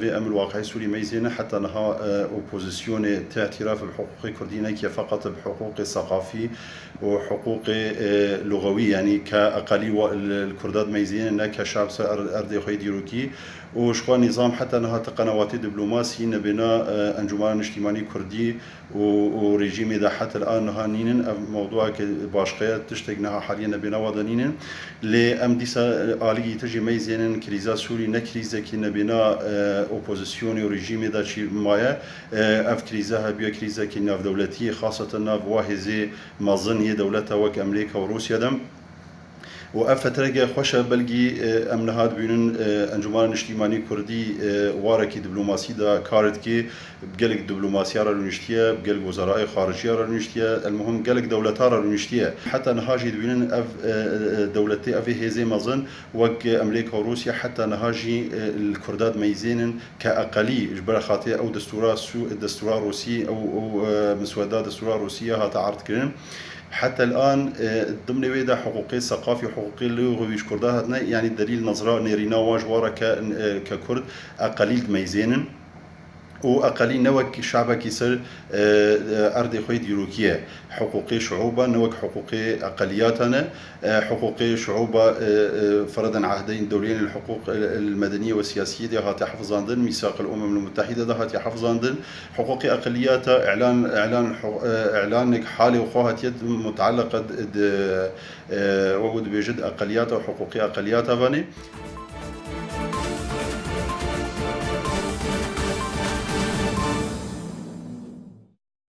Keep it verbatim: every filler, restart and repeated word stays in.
Vê em li waqeyê Sûrî meyzêne heta niha, e, opozîsyonê tê îtîraf bi hiqûqê kurdî neke, feqet bi hiqûqê seqafî û hiqûqê, e, lugewî, yanî ke eqelî wa-, li, li kurda dimeyzêne, ne ke şab ser er-, erdê xwe yê dîrokî. Û ji xwe nîzam heta niha ti qenewatê diplomasî nebêna, e, Encûmena Niştîmanî Kurdî û, û rejîmê de heta el-an niha nînin. Ev mewdûyeke başqe ye, tiştek niha haliye nebêna wa de nînin. Lê em dîsa, e, alî tijî meyzênin, krîza Sûrî ne krîzekî nebêna, e, opozîsyonê û rejîmê de çî maye. E, ev krîze hebûye krîzekî navdewletî, xaseten nav wa hêzê mezin yê dewleta wek Amerîka û Rûsya de. Û ev fetreke xweş e, belkî, e, em niha dibînin, e, Encûmena Niştîmanî Kurdî, e, warekî diplomasî de kar dike, bi gelek diplomasiya re rûniştiye, bi gelek wezarayê xariciya re rûniştiye, elmuhim gelek dewleta re rûniştiye. Heta niha jî dibînin ev, e, e, dewletê, ev ê hêzê mezin wek Amerîka û Rûsya heta niha jî, e, li kurda dimeyzênin ke eqelî ji ber xatirê ew destûra Sû-, destûra Rûsî, ew, ew, e, misweda destûra Rûsî ya hate erd kirin. Heta el-an, e, dimnê wê de hiqûqê seqafî, hiqûqê lugewî ji kurda hatine, yanî delîl nezra nêrîna wan ji wan re ke, e, ke kurd eqelî dimeyzênin. Û eqelî ne wek şabekî ser, e, e, erdê xwe yê dîrokî ye. Hiqûqê şuûba ne wek hiqûqê eqeliyata ne. E, hiqûqê şuûba, e, e, fereden ehdeyn dewleyên el-hiqûq el-, el-medeniye ve siyasiye de hate hifzandin, Mîsaq el-Umem el-Mutehîde de hate hifzandin. Hiqûqê eqeliyata, îlan, îlan, e, îlanek halê xwe hatiye mutealliqe di, di, e, wek dibêjit eqeliyata û hiqûqê eqeliyata vanê.